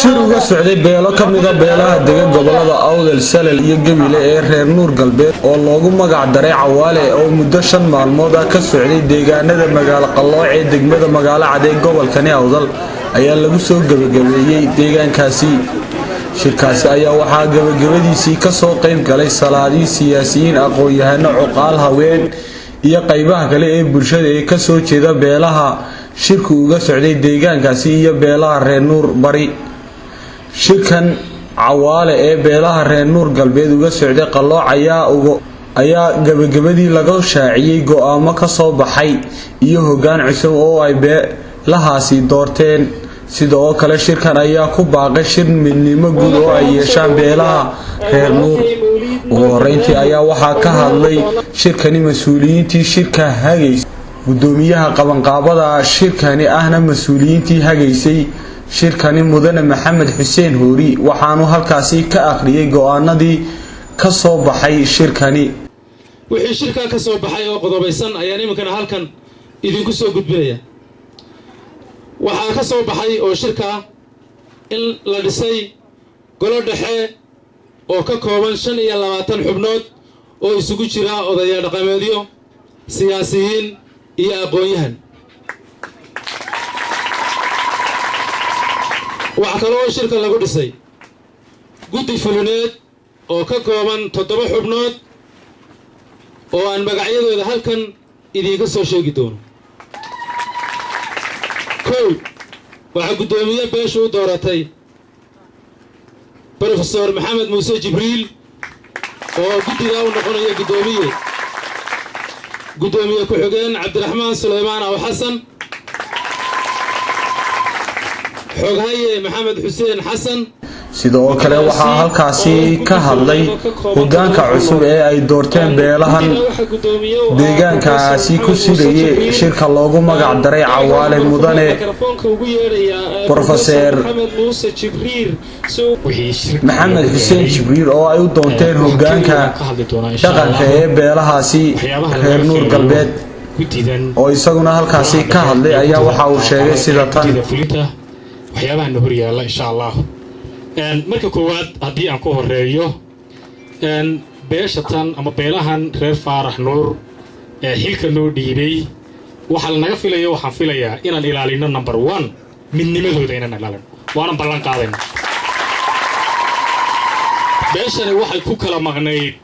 Shir uga socday beelo ka mida beelaha dega gobolada Awdal, Salal iyo Gebile ee reer Nuur Galbeed oo loogu magac daray Cawaale oo muddo 5 maalmood ah ka socday deegaanada Magaalo Qallooc ee degmada Magaalo Cad ee gobolkani Awdal ayaa lagu soo gebagabeeyey deegaankaasi. Shirkaasi ayaa waxaa gebagabadiisii kasoo qayb galay salaadiin, siyaasiyiin, aqoon-yahano, cuqaal, haween iyo qaybaha kale ee bulshada ee kasoo jeeda beelaha shirku uga socday deegaankaasi iyo beelaha reer Nuur Bari. Shirkan Cawaale ee beelaha reer Nuur Galbeed uga socday Qallooc ayaa gabagabadii laga shaaciyey go-aamo kasoo baxay iyo hoggaan cusub oo ay beelahaasi doorteen. Sidoo kale shirkan ayaa ku baaqay shir midnimo guud oo ay yeeshaan beelaha reer Nuur. Ugu horeyntii ayaa waxaa ka hadlay shirkani mas-uuliyiintii shirka hagaysay, gudoomiyaha qabanqaabada shirkani ahna mas-uuliyiintii hagaysay shirkani, mudane Maxamed Xuseen Hoori, waxaanu halkaasi ka akhriyay go-aanadii ka soo baxay shirkani. Wixii shirkaa ka soo baxay oo qodobaysan ayaan iminkana halkan idinku soo gudbinaya. Waxaa ka soo baxay oo shirkaa in la dhisay golo dhexe oo ka kooban 25 xubnood oo isugu jira odaya dhaqameedyo, siyaasiyiin iyo aqoon-yahan. Waxaa kaloo shirka lagu dhisay guddi fulineed oo ka kooban 7 xubnood oo aan magacyadooda halkan idiinka soo sheegi doono. 1, waxaa guddoomiye beeshu u dooratay Brofesor Maxamed Muuse Jibriil oo guddigaa u noqonaya guddoomiye, guddoomiye ku-xigeen Cabdiraxmaan Sulaymaan Aw Xasan, xoghaye Maxamed Xuseen Xasan. Sidoo kale waxaa halkaasi ka hadlay hogaanka cusub ee ay doorteen beelahan deegaankaasi ku sirayay shirka loogu magac daray Cawaale, mudane Brofeser Maxamed Xuseen Jibriil oo ay u doonteen hogaanka dhaqanka ee beelahaasi reer Nuur Galbeed, oo isaguna halkaasi ka hadlay ayaa waxa uu sheegay sida tan. Waxyaabahana hor yaalla, insha Allah, marka koowaad haddii aan ku horeeyo beesha tan ama beelahan reer Faarax Nuur ee xilka noo dhiibay, waxaa lanaga filayo, waxaan filayaa inaan ilaalino number one midnimadooda inaan ilaalino, waanan ballan qaadayna. Beeshani waxay ku kala maqnayd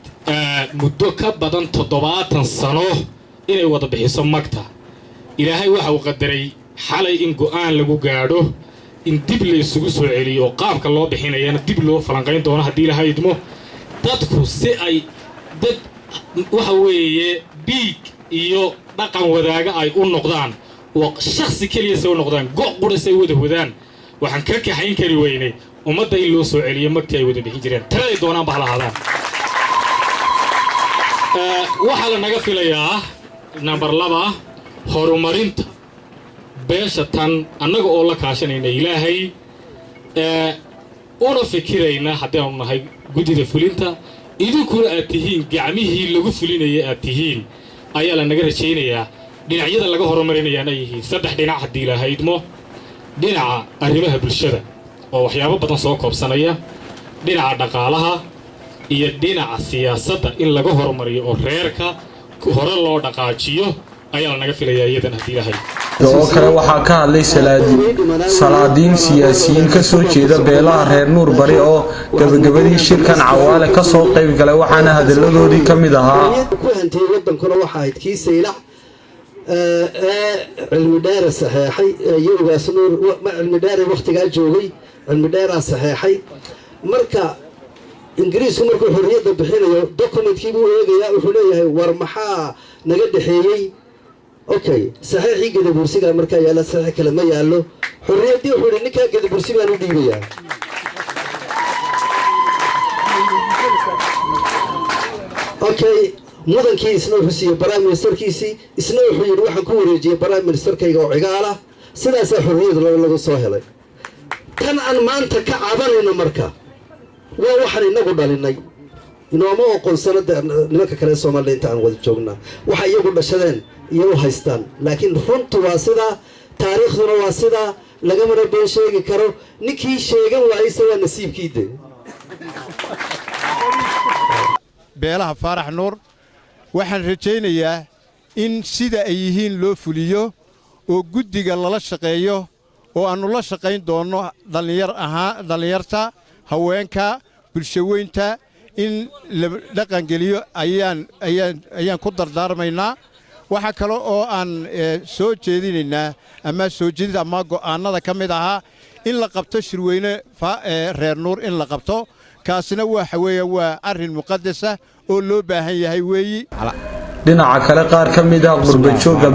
muddo ka badan 70 sano inay wada bixiso magta. Ilaahay waxa uu qadaray xalay in go'aan lagu gaadho in dib la isugu soo celiyo oo qaabka loo bixinayana dib loo falanqayn doono haddii Ilaahay idmo. Dadku si ay dad waxa weeye dhiig iyo dhaqan wadaaga ay u noqdaan oo shakhsi keliya se u noqdaan, go' qura say wada wadaan, waxaan ka kaxayn kari weynay ummadda in loo soo celiyo magtii ay wada bixin jireen, tiraday doonaan ba ha lahaadaan. Waxaa la naga filayaa number 2 horumarinta beesha tan, annaga oo la kaashanayna Ilaahay una fikirayna haddii aanu nahay guddida fulinta, idinkuna aad tihiin gacmihii lagu fulinaya aad tihiin, ayaa la naga rajaynayaa. Dhinacyada laga horumarinayaana ay yihiin saddex dhinac haddii Ilaahay idmo: dhinaca arrimaha bulshada oo waxyaabo badan soo koobsanaya, dhinaca dhaqaalaha iyo dhinaca siyaasadda in laga horumariyo oo reerka hore loo dhaqaajiyo ayaa la naga filayaa iyadan haddii Ilaahay. Sidoo kale waxaa ka hadlay salaadiin, siyaasiyiin kasoo jeeda beelaha reer Nuur Bari oo gabagabadii shirkan Cawaale kasoo qayb galay, waxaana hadalladoodii ka mid ahaa. Ku hantiyey wadankuna waxa ahayd kii Saylac ee Cilmi Dheere saxeexay Yowgaas Nuur. Cilmi Dheere wakhtigaa joogay, Cilmi Dheeraa saxeexay. Marka Ingiriisku markuu xorriyadda bixinayo documentkii buu eegayaa, wuxuu leeyahay: "War maxaa naga dhexeeyey?" Okay, saxiixii Gadabursigaa markaa yaalla, saxiix kale ma yaallo. Xorriyaddii wuxuu yidhi: "Ninkaa Gadabursi baan u dhiibayaa." Okay, mudankii isna wuxuu siiyey prime ministerkiisii, isna wuxuu yidhi: "Waxaan ku wareejiyey prime ministerkayga oo Cigaalah." Sidaasaa xorriyad lagu soo helay. Tan aan maanta ka cabanayno marka waa waxaan inagu dhalinay. Inooma oqoonsano nimanka kale Soomaliya inta aan wada joognaa, waxa iyagu dhashadeen iyo u haystaan, laakiin runtu waa sidaa, taariikhduna waa sidaa. Lagamana been sheegi karo. Ninkii sheegan waayeyse waa nasiibkii de. Beelaha Faarax Nuur, waxaan rajaynayaa in sida ay yihiin loo fuliyo oo guddiga lala shaqeeyo, oo aannu la shaqayn doonno dhallinyar ahaan, dhallinyarta, haweenka, bulshaweynta in la dhaqangeliyo ayaan ayaan ayaan ku dardaarmaynaa. Waxaa kale oo aan soo jeedinaynaa ama soo jeedid ama go'aannada ka mid ahaa in la qabto shirweyne Reer Nuur in la qabto. Kaasina waxa weeye waa arrin muqaddasa oo loo baahan yahay weeyi. Dhinaca kale, qaar ka mid ah qurbajoogga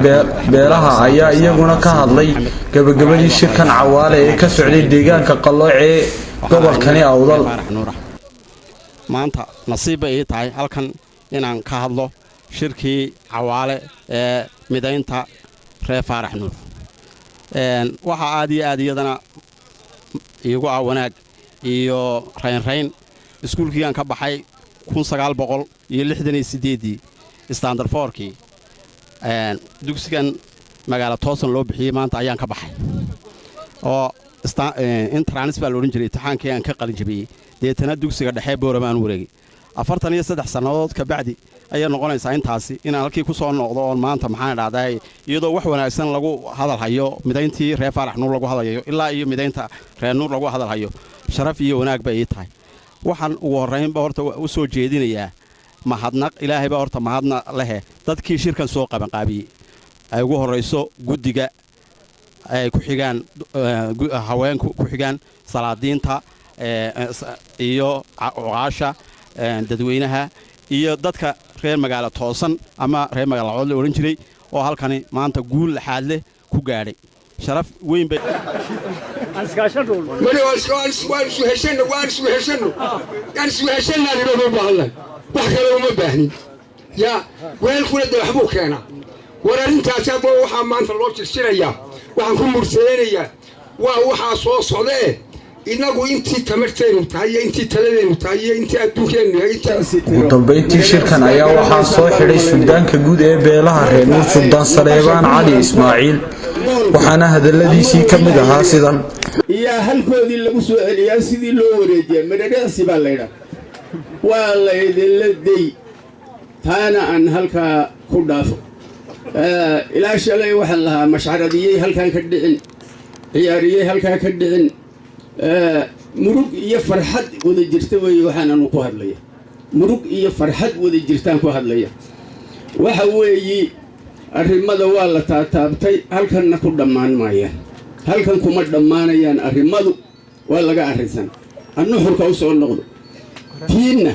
beelaha ayaa iyaguna ka hadlay gabagabadii shirkan Cawaale ee ka socday deegaanka Qallooc ee gobolkani Awdal. Maanta nasiib bay ii tahay halkan inaan ka hadlo shirkii Cawaale ee midaynta reer Faarax Nuur. Waxaa aad iyo aad iyadana iigu ah wanaag iyo raynrayn iskuulkiigaan ka baxay 1968-dii, standard four-kii, dugsigan Magaalo Toosan loo bixiyey maanta ayaan ka baxay, oo entrance baa la odhan jiray imtixaankii aan ka qalin jabiyey. Deetana dugsiga dhexe Boorama aan wareegay. 43 sannadood ka bacdi ayay noqonaysaa intaasi inaan halkii ku soo noqdo, oon maanta, maxaan idhahdaa, iyadoo wax wanaagsan lagu hadal hayo, midayntii reer Faarax Nuur lagu hadlayo, ilaa iyo midaynta reer Nuur lagu hadal hayo, sharaf iyo wanaag bay ii tahay. Waxaan ugu horraynba horta u soo jeedinayaa mahadnaq. Ilaahay baa horta mahadna lehe. Dadkii shirkan soo qabanqaabiyey, ay ugu horrayso guddiga, ay ku xigaan haweenku, ku xigaan salaadiinta iyo cuqaasha, dadweynaha iyo dadka reer Magaalo Toosan ama reer Magaalo Cood la odhan jiray, oo halkani maanta guul laxaad leh ku gaadhay, sharaf weyn bay Waan isweheshanno, waan isweheshanno, yaan isweheshannaan inooga baahannahay, wax kale uma baahnin. Yaa weelkuna dee waxbuu keenaa. War arrintaasi hadda waxaa maanta loo jirjirayaa, waxaan ku mursadaynayaa waa waxaa soo socdee inagu intii tamarteennu tahay iyo intii taladeennu tahay iyo intii adduunkeennu yahay. Ugu dambeyntii, shirkan ayaa waxaa soo xidhay suldaanka guud ee beelaha Reer Nuur, Suldaan Saleebaan Cali Ismaaciil, waxaana hadaladiisii ka mid ahaa sidan: Iyaa halkoodii lagu soo celiyaa, sidii loo wareejiyaa, madhadhecsi baa laydhaa. Waa laydinla day, taana aan halkaa ku dhaafo. Ilaa shalay waxaan lahaa mashcaradiyey halkaan ka dhicin, ciyaariyey halkaa ka dhicin. Murug iyo farxad wada jirta weeye waxaananu ku hadlaya. Murug iyo farxad wada jirtaan ku hadlaya. Waxa weeyi, arrimada waa la taataabtay, halkanna ku dhammaan maayaan, halkan kuma dhammaanayaan arrimadu, waa laga arrinsan. Annuxurka u soo noqdo, tiinna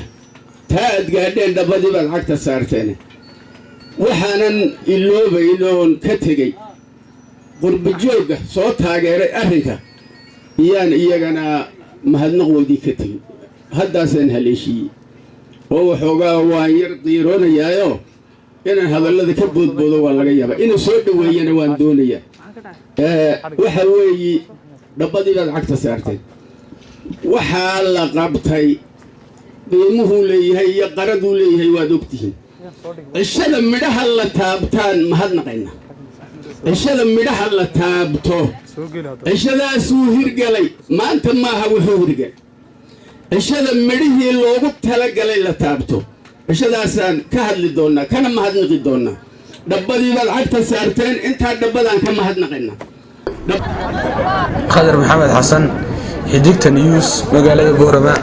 taa aad gaadheen, dhabadii baad cagta saarteen. Waxaanan iloobayn oon ka tegey qurbajoogga soo taageeray arrinka, iyaan iyagana mahadnaqoodii ka tegey. Haddaasaan haleeshiiyey oo waxoogaa waan yar diiroonayaayo, inaan hadallada ka boodboodo waa laga yaabaa, inuu soo dhoweeyana waan doonayaa. Waxa weeyi, dhabbadii baad cagta saarteen. Waxaa la qabtay qiimuhuu leeyahay iyo qaraduu leeyahay waad ogtihiin. Cishada midhaha la taabtaan mahadnaqayna, cishada midhaha la taabto, cishadaasuu hirgalay. Maanta maaha wuxuu hirgalay, cishada midhihii loogu talagalay la taabto, cishadaasaan ka hadli doonnaa, kana mahadnaqi doonnaa. Dhabbadii baad cagta saarteen, intaa dhabbadaan ka mahadnaqaynaa. Khadar Maxamed Xasan, Xidigta News, magaalada Boorama.